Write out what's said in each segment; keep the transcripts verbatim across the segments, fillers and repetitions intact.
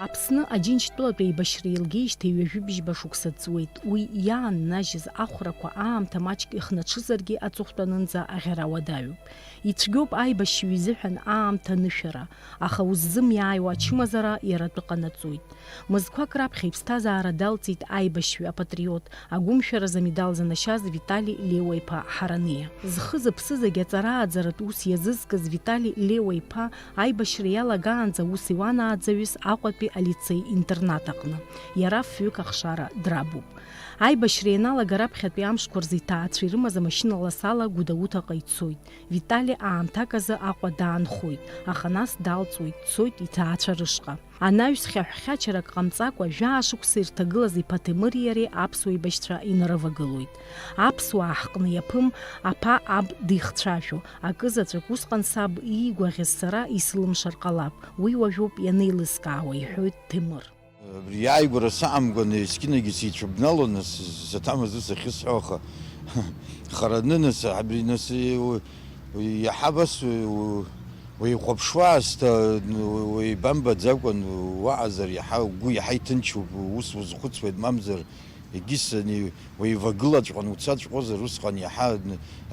Аԥсны Аџьынџьтәылатә еибашьра еилгеижьҭеи ҩажәи бжьба шықәса ҵуеит. Уи иааннажьыз ахәрақәа аамҭа маҷк ихнаҽызаргьы аҵыхәтәанынӡа аӷьара уадаҩуп. Ицәгьоуп аибашьҩы изыҳәан аамҭа анышәара, аха уззымиааиуа ачымазара иара атәы ҟанаҵоит. Мызқәак раԥхьа иԥсҭазаара далҵит аибашьҩы апатриот, агәымшәаразы амедал занашьаз Витали Леуа-иԥа Ҳараниа. Зхы-зыԥсы зегь аҵара-ааӡаратә ус иазызкыз Витали Леуа-иԥа аибашьра иалагаанӡа аус иуан ааӡаҩыс Аҟәатәи алицеи-интернат аҟны. Иара фҩык ахшара драбуп. Аибашьра ианалага раԥхьатәи амшқәа рзы иҭаацәа ирымаз амашьына ласала Гәдоуҭаҟа ицоит. Витали аамҭак азы Аҟәа даанхоит, аха нас далҵуеит, дцоит иҭаацәа рышҟа. Анаҩс хьаҳәхьачарак ҟамҵакәа, жәаа шықәса ирҭагылаз иԥа Ҭемыри иареи аԥсуа еибашьцәа инарывагылоит. Аԥсуаа ҳҟны иаԥым аԥа аб дихцәажәо, акызаҵәык усҟан саб иигәаӷьыз сара исылымшар ҟалап, уи уажәоуп ианеилыскаауа, иҳәоит Ҭемыр. Абри иааигәара саамгәаны есқьынагьы сицәыбналон, нас саҭамыз ус ахьысҳәо, аха хараны, нас, абри, нас, уи, уи иаҳа абас, уи, уи, уихәаԥшуа аасҭа, уи бамбаӡакәан уаҟазар, иаҳа угәы иаҳа иҭынчуп, ус узхәыцуеит, мамзар егьыс ани уеивагылаҵәҟьан уцаҵәҟьозар, усҟан иаҳа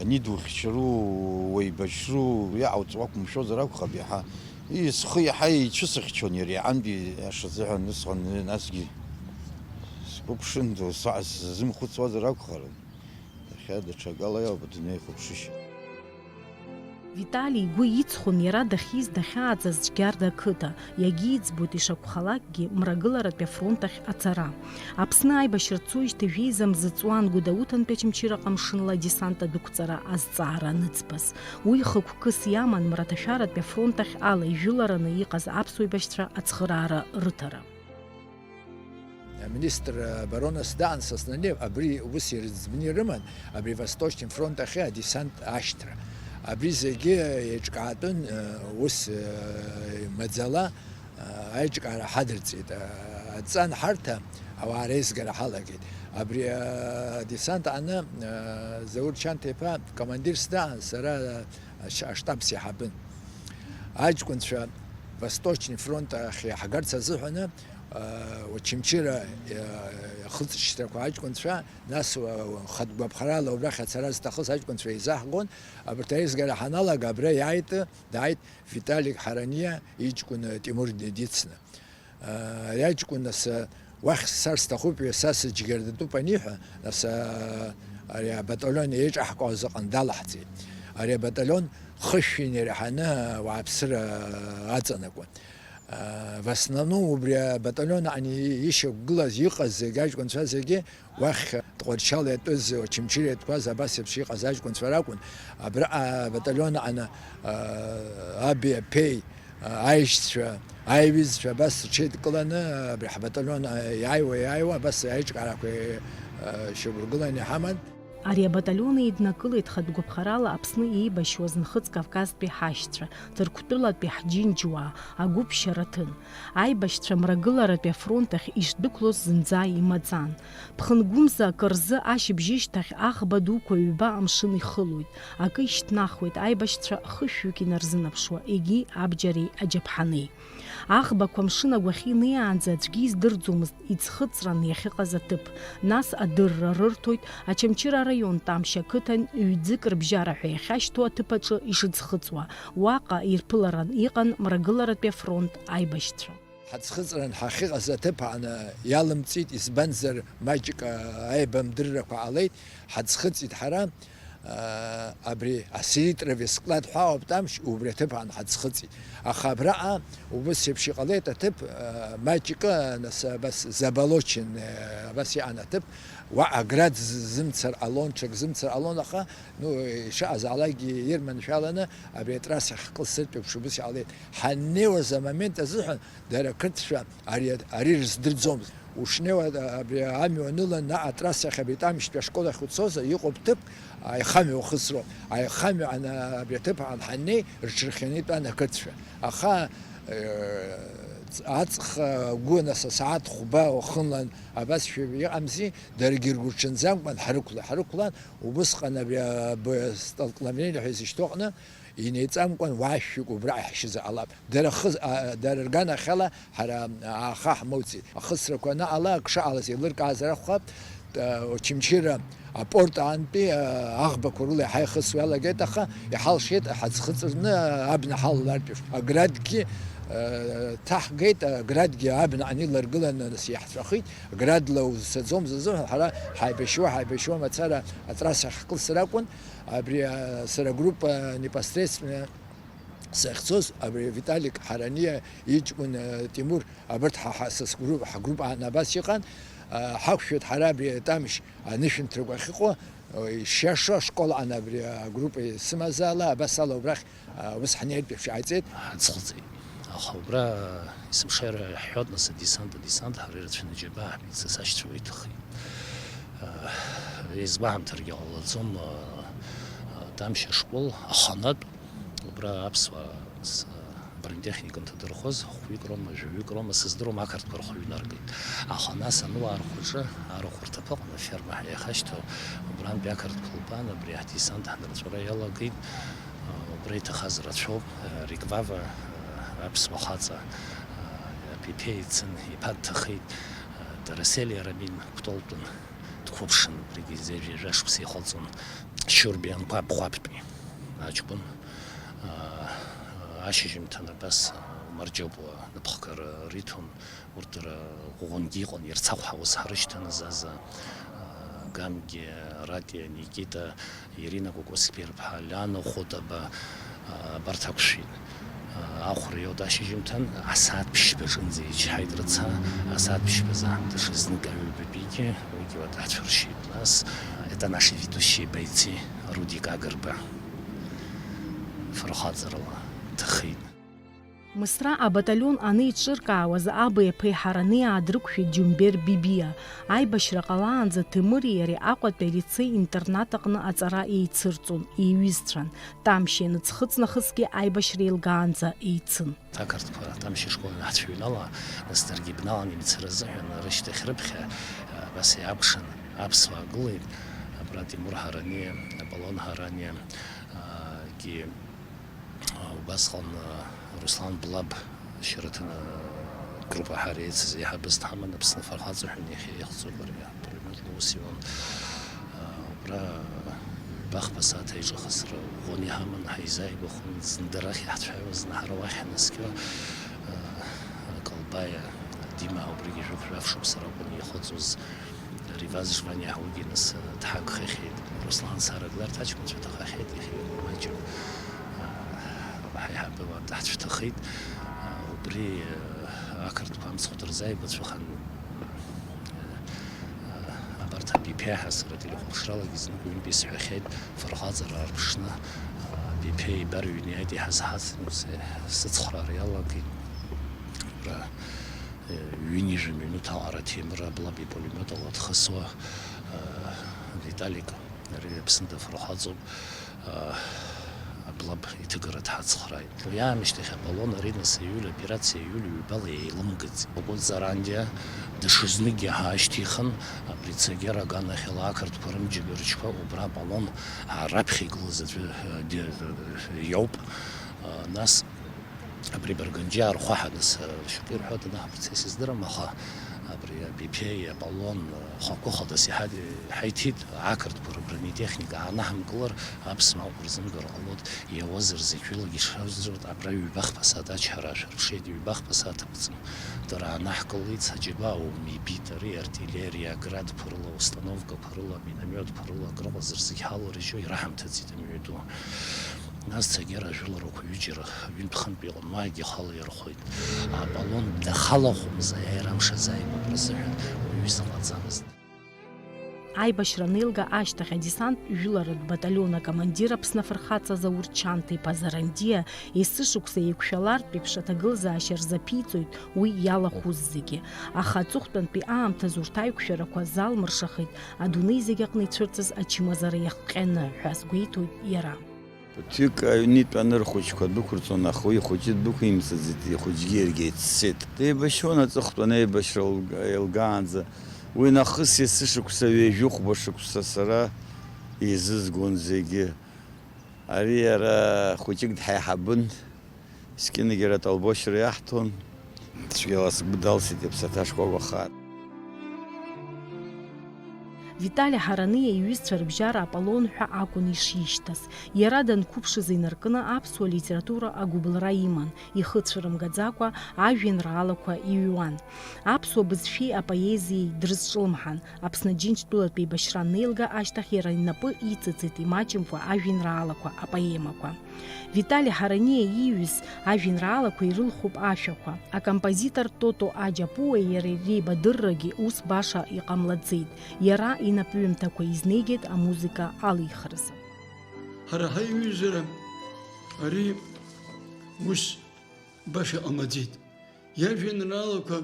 ани духьчару, уеибашьру, иаауҵ уақәымшәозар акәхап, иаҳа. Ии, схы иаҳа ицәысыхьчон иара иаантәи ашазыҳәан усҟан, насгьы сгәы ԥшын, са-, сзымхәыцуазар акәхарын. Иахьа даҽакала иоуп адунеи ахәаԥшышьа. Витали игәы иҵхон иара дахьиз дахьааӡаз Џьгьарда ақыҭа, иагьиӡбоит ишакәхалакгьы Мрагыларатәи афронт ахь ацара. Аԥсны аибашьра дцоижьҭеи жәеиза мза ҵуан Гәдоуҭантәи Очамчыраҟа мшынла адесант адәықәҵара азҵаара аныӡбаз. Уи хықәкыс иаман мраҭашәаратәи афронт ахь алаижәылараны иҟаз аԥсуа еибашьцәа ацхыраара рыҭара. Аминистр обороны Сдаан Соснанев абри ус ирыӡбны ирыман, абри Восточный фронт ахьы адесант ашьҭра. Абри зегьы еиҿкаатәын, ус, маӡала, аиҿкаара ҳадырҵеит. Адҵа анҳарҭа, ауаа реизгара ҳалагеит. Абри адесант ааны, Заур Чанҭа-иԥа командирс даан, сара аш-, аштабс иаҳабын. Аҷкәынцәа Восточный фронт ахь иаҳгарц азыҳәаны, Очамчыра ахыҵшьҭрақәа аҷкәынцәа, нас, уа-, уа-, хатә гәаԥхарала убрахь ацара зҭахыз аҷкәынцәа еизаҳгон. Абарҭ аизгара ҳаналага, абра иааит, дааит Виталик Ҳараниа иҷкәын Тимур ди-, дицны. Ари аҷкәын, нас, уахь сцар сҭахуп, ҩасас џьгьардатәуп аниҳәа, нас, ари абаталион еиҿаҳкаауаз аҟны далаҳҵеит. Ари абаталион хышәҩан иреиҳаны ауааԥсыра аҵанакуан. В основном убри абаталион аҟны ишьақәгылаз, иҟаз зегь аҷкәынцәа зегьы уахь Тҟәарчал иатәыз, Очамчыра иатәқәаз абас еиԥш иҟаз аҷкәынцәа ракәын. Абраҟа абаталион аҟны, аби аԥеи, аишьцәа, аиҩызцәа абас рҽеидкыланы абри ҳбаталион иааиуа, иааиуа абас аиҿкаарақәа шьақәыргыланы иҳаман. Ари абаталион еиднакылеит хатә гәаԥхарала Аԥсны еибашьуаз Нхыҵ Кавказтәи ҳашьцәа, Ҭырқәтәылатәи ҳџьынџьуаа, агәыԥшьара ҭын. Аибашьцәа Мрагыларатәи афронт ахь ишдәықәлоз зынӡа имаӡан. Ԥхынгәымза акы рзы ашьыбжьышьҭахь аӷба дуқәа ҩба амшын ихылоит, акы ишьҭнахуеит, аибашьцәа хышәҩык инарзынаԥшуа, егьи абџьареи аџьаԥҳанеи. Аӷбақәа амшын агәахьы инеиаанӡа аӡәгьы издырӡомызт иӡхыҵран иахьыҟаз аҭыԥ, нас адырра рырҭоит Очамчыра араион Тамшь ақыҭан ҩӡык рыбжьара ҳәа иахьашьҭоу аҭыԥ аҿы ишыӡхыҵуа, уаҟа ирԥыларан иҟан Мрагыларатәи афронт аибашьцәа. Ҳаӡхыҵран ҳахьыҟаз аҭыԥ ааны иалымҵит, избанзар, маҷк аибамдыррақәа ҟалеит, ҳаӡхыҵит ҳара, аа, абри аселитровый склад ҳәа ауп, Тамшь, убри аҭыԥ аан ҳаӡхыҵит. Аха абраҟа убыс еиԥш иҟалеит аҭыԥ, аа, маҷк, нас, абас заболочен, аа, абас иҟан аҭыԥ, уаҟа град з-, зымцар ҟалон, ҽак зымцар ҟалон, аха, ну, ишыҟазаалакгьы ирманшәаланы абри атрасса ахькылсыртә еиԥш убыс иҟалеит. Ҳаннеиуаз амомент азыҳәан, дара ақырҭцәа ари, ари рыздырӡомызт. Ушнеиуа, абри амҩа уанылан, наҟ атрассахь абри Тамшьтәи ашкол ахь уцозар, иҟоуп ҭыԥ, аихамҩа ухыҵроуп. Аихамҩа ан-, абри аҭыԥ аан ҳаннеи, рҽырхианы итәан ақырҭцәа. Аха, э, ҵ-, аҵх агәы, нас, асааҭ хәба уахынлан, абасшәа иҟамзи, даргьы ргәырҽанӡамкәан ҳрықәла-, ҳрықәлан, убысҟан абри аб-, столкновение ҳәа изышьҭоу аҟны, Инеиҵамкәан уашәҩык убра иаҳшьызар ҟалап. Дара хыз-, а, дара рганахьала ҳара ааха ҳмоуцит. Ахысрақәа анаҟала, ак шыҟалаз еилыркаазар акәхап, а, Очамчыра апорт аантәи, а, аӷбақәа рыла иаҳа ихысуа иалагеит, аха иҳалшеит ҳаӡхыҵырны абна ҳалалартә еиԥш. Аградгьы, а, ҭаҳгеит, аградгьы абна аниларгыланы нас иаҳҵәахит. Градла узцаӡом зазыҳәан, ҳара ҳаибашьуа, ҳаибашьуа мацара атрасса ахькылсыр акәын. Абри, а, сара агруппа непосредственно сахьцоз, абри Виталик Ҳараниа иҷкәын, а, Тимур, абарҭ ҳа, ҳа, са сгрупп, ҳгрупп аан абас иҟан, а, ҳақәшәеит ҳара абри Тамшь анышәынҭрақәа ахьыҟоу, а, ишиашоу ашкол аан абри агруппа исымазаала, абас ала убрахь, а, ус ҳнеиртә еиԥш иҟаиҵеит. Ҳаӡхыҵит. Аха убра есымша иара иаҳҳәоит, нас, адесант, адесант, ҳара ирацәаны џьабаа ҳбеит, са сашьцәа уа иҭахеит. А, изгәаҳамҭаргьы ҟалаӡом, а, а, Тамшь ашкол аханатә, убра аԥсуаа с-, бронетехника анҭадырхоз, хәҩык роума, жәаҩык роума, сыздыруам, ақырҭқәа рхы ҩнаргеит. Аха нас ануаа рхәаҿы, арахә рҭыԥ аҟны, аферма ҳәа иахашьҭоу, убрантәи ақырҭқәа лбан, абри аҳдесант ҳнырҵәара иалагеит. Убра иҭахаз рацәоуп, Риквава, аԥсуа хаҵа, Пипе ицын, иԥа дҭахеит, Дараселиа Рамин Кәтолтәын дқәыԥшын, убригьы зежәа-ҩажәа шықәса ихылҵуан. Шьурбиа Анқәаб Хәаԥтәи аҷкәын, ашьыжьымҭан абас, марџьоуба напхгара риҭон. Урҭ дара ӷәӷәангьы иҟан, Ерцахә ҳәа ус ҳрышьҭан, Заза, Гамгьы, Ратиа, Никита, Ирина Кәакәасқьеи рԥҳа Лиана Хәытаба, абарҭ ақәшәеит. Ахәра иоуит ашьыжьымҭан, асааҭ ԥшьбаҿынӡа ичҳаит рыца, асааҭ ԥшьбазы аамҭа шазнык аҩбатәигьы уигьы уа даҳцәыршьит. Нас, это наши ведущие бойцы, Рудик Агрба, фырхаҵарала дҭахеит. Мысра абаталион анеиҿыркаауаз аби аԥеи Ҳарани аадрықәшәеит Џьумбер Бибиа. Аибашьра ҟалаанӡа Ҭемыри иареи Аҟәатәи алицеи-интернат аҟны аҵара еицырҵон, еиҩызцәан. Тамшь ианыӡхыҵ нахысгьы аибашьра еилгаанӡа еицын. Ақырҭқәа Тамшь ашкол ианаҳцәыҩнала, нас даргьы ибналан имцара азыҳәан рышьҭахь рыԥхьа, абас иаакәшан аԥсуаа гылеит, абра Тимур Ҳарани, Аполлон Ҳарани, а, гьы Убасҟан, а, Руслан Блаб, Шьараҭын, а, группа ҳара еицыз еиҳабыс дҳаман, Аԥсны афырхаҵа ҳәа иахьа ихҵоуп ари, апулемиот ус иуан. А, убра ҩба-хԥа сааҭ аиҿахысра ӷәӷәаны иҳаман, ҳаизааигәахон, зны дара ахь иаҳцәажәон, зны ҳара уахь ҳнаскьо, а, Калбаиа Дима убригьы жәохә-жәаф шықәса ракәын ихыҵуаз. Риваз Жваниа ҳугьы нас дҳагхахьеит. Руслан Сарагла арҭ аҷкәынцәа ҭахахьеит, иахьа маҷым, а, ҳаиҳабы уа даҳцәҭахеит. А, убри, а, ақырҭқәа амцхә дырзааигәацәахан, а, абарҭ абиԥеи ҳәа сара телехәаԥшралагьы знык-ҩынтә исҳәахьеит, фырхаҵара аарԥшны, а, абиԥеи ибар ҩны иааит, иҳазҳацын, ус, сыцхраара иалагеит. Убра Ҩынҩажәа минуҭ аҟара Ҭемыр Аблаб ипулемиот ала дхысуа, Виталик, ари Аԥсны дафырхаҵоуп, Аблаб иҭыгара дҳацхрааит. Уи аамышьҭахь Аполлон ари нас ииуль, операциа ииуль ҩбала еилымгаӡеит. Кәынҵарандиа даҽазныкгьы ҳаашьҭихын, абри Цагьара аганахьала ақырҭқәа рымџьаба рыҽқәа убра Аполлон раԥхьа игылаз аӡәы, ди-, иоуп. Нас Абри Барганџьиаа рхәы ҳаныс, шьоукы ирҳәоит, ана ҳапроцесс издырам, аха абри абиԥеи, Аполлон, хықәкы хадас иҳа-, иҳаиҭеит, ақырҭқәа рыбронетехника аанаҳамкылар, аԥсуаа рзымгар ҟалоит, иауазар зегь ҩылагьы ишрацәажәоит, абра ҩба-хԥа сааҭ ачҳара шәырԥшеит, ҩба-хԥа сааҭ ақәӡам. Дара аанаҳкылеит, саџьабаа ума ибеит, ари артиллериа, аградқәа рыла, установкақәа рыла, миномиотқәа рыла акрыҟазар зегь ҳаларыжьуа ираҳамҭаӡеит амҩаду. Нас Цагьара ажәыларақәа ҩыџьара, ҩынтә-хынтә иҟан, уаагьы ихала иархәеит. Аполлон дахалахәымзар, аиааира амш азааигәатәра азыҳәан уаҩы изыҟаҵамызт. Аибашьра анеилга ашьҭахь адесанттә жәыларатә баталион акомандир Аԥсны афырхаҵа Заур Чанҭа-иԥа Зарандиа есышықәса еиқәшәалартә еиԥш аҭагылазаашьа рзаԥиҵоит уи иалахәыз зегьы. Аха аҵыхәтәантәи аамҭазы урҭ аиқәшәарақәа залмыршахеит, адунеи зегь аҟны ицәырҵыз ачымазара иахҟьаны, ҳәа азгәеиҭоит иара. Ԥыҭҩык аҩны итәаны рхәыҷқәа дәықәырҵон, аха уи ихәыҷы ддәықәимҵаӡеит, ихәыҷгьы иаргьы еиццеит. Деибашьуан аҵыхәтәан аибашьра лга-, еилгаанӡа. Уи нахыс есышықәса ҩажәи хәба шықәса сара еизызгон зегьы. Ари иара хәыҷык дҳаиҳабын, зқьынагьы ара атолбошьра иаҳҭон, цәгьала сгәы далсит иԥсаҭа шкәакәа хар. Витали Ҳараниа иҩызцәа рыбжьара Аполлон ҳәа акәын ишишьҭаз. Иара данқәыԥшыз инаркны аԥсуа литература агәыбылра иман, ихы цәырымгаӡакәа ажәеинраалақәа иҩуан. Аԥсуа бызшәеи апоезиеи дрызҿлымҳан, Аԥсны Џьынџьтәылатә еибашьра анеилга ашьҭахь иара инапы иҵыҵит имаҷымкәа ажәеинраалақәа, апоемақәа. Витали Ҳараниа ииҩыз ажәеинраалақәа ирылхуп ашәақәа. Акомпозитор Тото Аџьапуеи иареи реибадыррагьы ус баша иҟамлаӡеит, иара инапҩымҭақәа изнеигеит амузыка алихразы. Ҳара ҳаиҩызара ари ус баша ҟамлаӡеит. Иажәеинраалақәа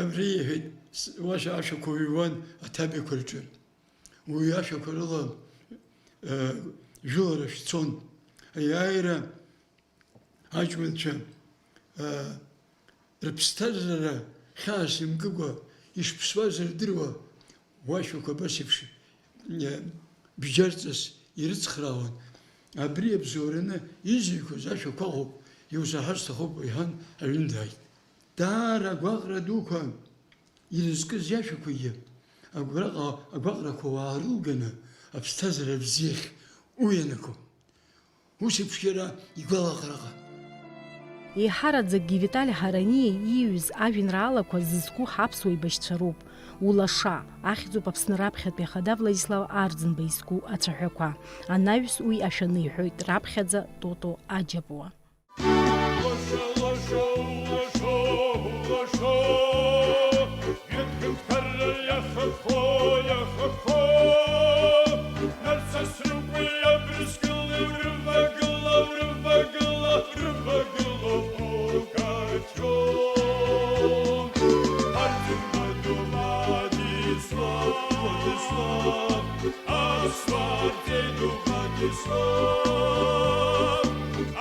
абри иҳәеит, с-, уашьа ашәақәа ҩуан аҭабиақәа рҿы. Уи ашәақәа рыла, э, жәылара шәцон. Аиааира аҷкәынцәа, э, рыԥсҭазаара хьаас имкыкәа ишԥсуаз рдыруа, уашәақәа абас еиԥш, э, бџьарҵас ирыцхраауан. Абри абзоураны изыҩқәаз ашәақәа ыҟоуп, иузаҳар сҭахуп, иҳәан, аҩны дааит. Даара агәаҟра дуқәа ирызкыз иашәақәагьы агәраҟа-, агәаҟрақәа уаарылганы аԥсҭазаара бзиахь уианаго. Ус еиԥш иара игәалаҟараҟа. Еиҳараӡакгьы Витали Ҳараниа ииҩыз ажәеинраалақәа зызку ҳаԥсуа еибашьцәа роуп. Улаша, ахьӡуп Аԥсны раԥхьатәи ахада Владислав Арӡынба изку ацәаҳәақәа. Анаҩс уи ашәаны иҳәоит раԥхьаӡа Тото Аџьапуа.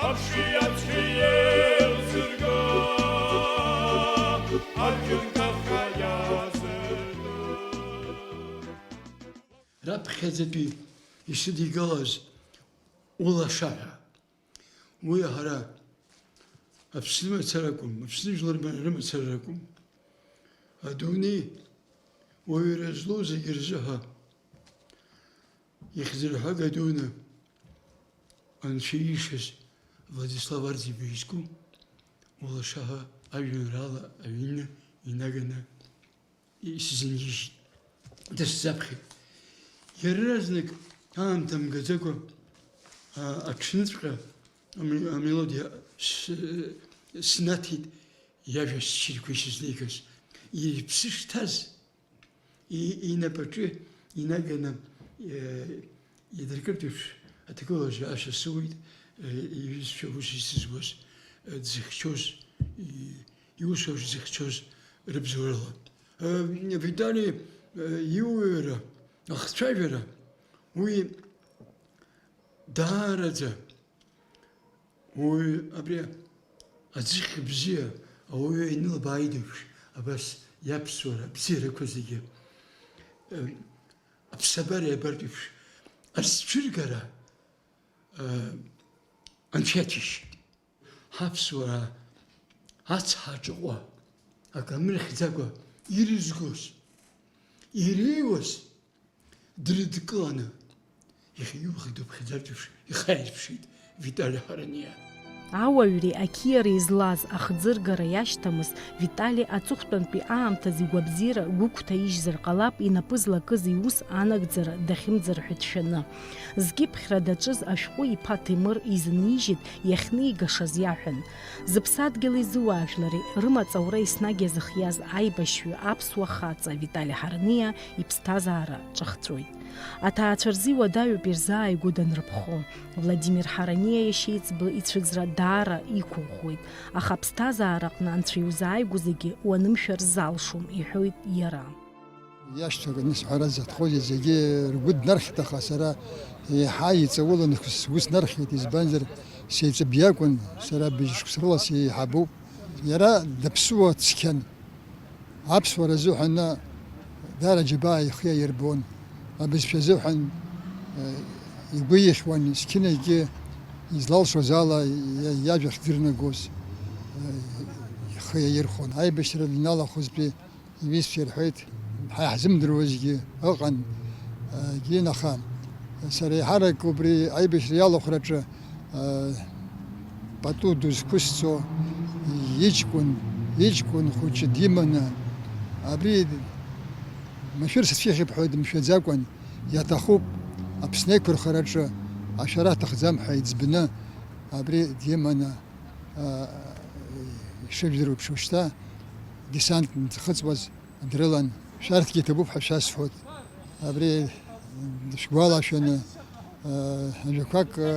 Аԥши ацәгьеи еилзырго, аҷын гаха иаазыртын. Раԥхьаӡатәи исыдигалаз улашаҳәа. Уи ҳара Аԥсны мацара акәым, Аԥсны жәлар рымацара ракәым. Адунеи уаҩра злоу зегьы рзыҳәа ихьӡырҳәага дуны Анцәа иишаз Владислав Арӡынба изку улашаҳәа ажәеинраала аҩны инаганы исзынижьит, дысзаԥхьеит. Иаразнак аамҭа мгаӡакәа, а, аҽныҵәҟьа ами-, амелодиа с-, снаҭеит иажәа сшьырқәа исызнеигаз. Иԥсы шҭаз, и-, инапаҿы инаганы, э, идыркыртә еиԥш аҭагылазаашьа сыуеит, э, иҩызцәа ус исызуаз, э, дзыхьчоз, и-, иусура зыхьчоз рыбзоурала. Э, Витали, э, иуаҩра, ахцәажәара, уи даараӡа уаҩы абри аӡыхь бзиа ауаҩы инылбааит еиԥш, абас иаԥсуара абзиарақәа зегьы, э, аԥсабара иабартә еиԥш азцәыргара, э, анцәа иаҭәеишьеит. Ҳаԥсуара ацҳа аҿыҟәа, акы амырхьӡакәа ирызгоз, иреиуаз дрыдкыланы, иахьа иубӷа дыԥхьаӡартә еиԥш ихаирԥшит Витали Ҳараниа. Ауаҩреи ақьиареи злаз ахӡыргара иашьҭамыз Витали аҵыхәтәантәи аамҭазы игәабзиара гәыгәҭаижьзар ҟалап, инапы злакыз иус анагӡара дахьымӡар ҳәа дшәаны. Зкьыԥхьра даҿыз ашәҟәы иԥа Ҭемыр изынижьит иахьнеигашаз иаҳәан. Зыԥсадгьыли зыуаажәлари рымаҵ аура еснагь иазыхиаз аибашьҩы аԥсуа хаҵа Витали Ҳараниа иԥсҭазаара ҿахҵәоит. Аҭаацәа рзы иуадаҩуп ирзааигәоу данрыԥхо. Владимир Ҳараниа иашьеиҵбы ицәыӡра даара иқәыӷәӷәоит, аха аԥсҭазаараҟны анцәа иузааигәоу зегьы уанымшәар залшом, иҳәоит иара. Иашьҭоуганы сҳәара зыҭахузеи, зегьы ргәы днархьит, аха сара еиҳа иҵауланы сгәы снархьит, избанзар, сеиҵбы иакәын, сара быжь шықәса рыла сеиҳабуп. Иара даԥсуа цқьан. Аԥсуара азыҳәан даара џьабаа ихы иаирбон. Абызшәа азыҳәан, э, Игәы ихьуан, зқьынагьы излалшоз ала иа-, иажәа ахьдырнагоз, э, ихы иаирхәон. Аибашьра даналахәызтәи иҩызцәа ирҳәеит, ҳа иаҳзымдыруазгьы ыҟан, э, гьин, аха сара еиҳарак убри аибашьра иалахәраҿы, э, пату дызқәысҵо иҷкәын, иҷкәын хәыҷы диманы, абри машәыр сацәихьып ҳәа дымшәаӡакәан, иаҭахуп Аԥсны аиқәырхараҿы ашәара аҭахӡам ҳәа иӡбны абри диманы, а, ишыжәдыруа еиԥш, шьҭа десант дхыҵуаз дрылан. Шәарҭгьы иҭабуп ҳәа шәасҳәоит. Абри шәгәалашәаны, а, ажәақәак, а,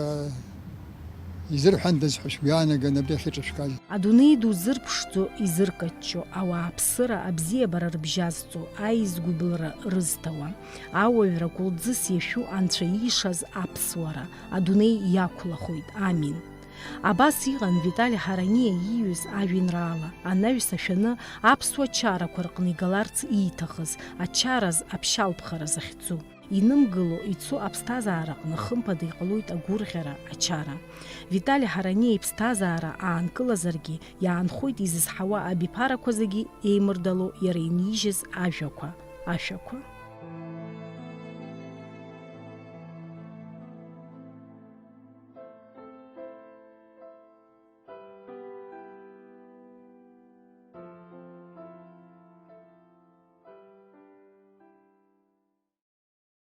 изырҳәандаз ҳәа шәгәаанаган абри ахьыҿашәкыз. Адунеи ду зырԥшӡо, изыркаҷҷо, ауааԥсыра абзиабара рыбжьазҵо, аизгәыблра рызҭауа, ауаҩра кәылӡыс иашәу Анцәа иишаз аԥсуара, адунеи иақәлахоит. Амин. Абас иҟан Витали Ҳараниа ииҩыз ажәеинраала, анаҩс ашәаны аԥсуа чарақәа рҟны игаларц ииҭахыз, ачараз аԥшьалԥхара захьӡу. Инымгыло ицо аԥсҭазаараҟны хымԥада иҟалоит агәырӷьара, ачара. Витали Ҳараниа иԥсҭазаара аанкылазаргьы, иаанхоит изызҳауа абиԥарақәа зегьы еимырдало иара инижьыз ажәақәа, ашәақәа.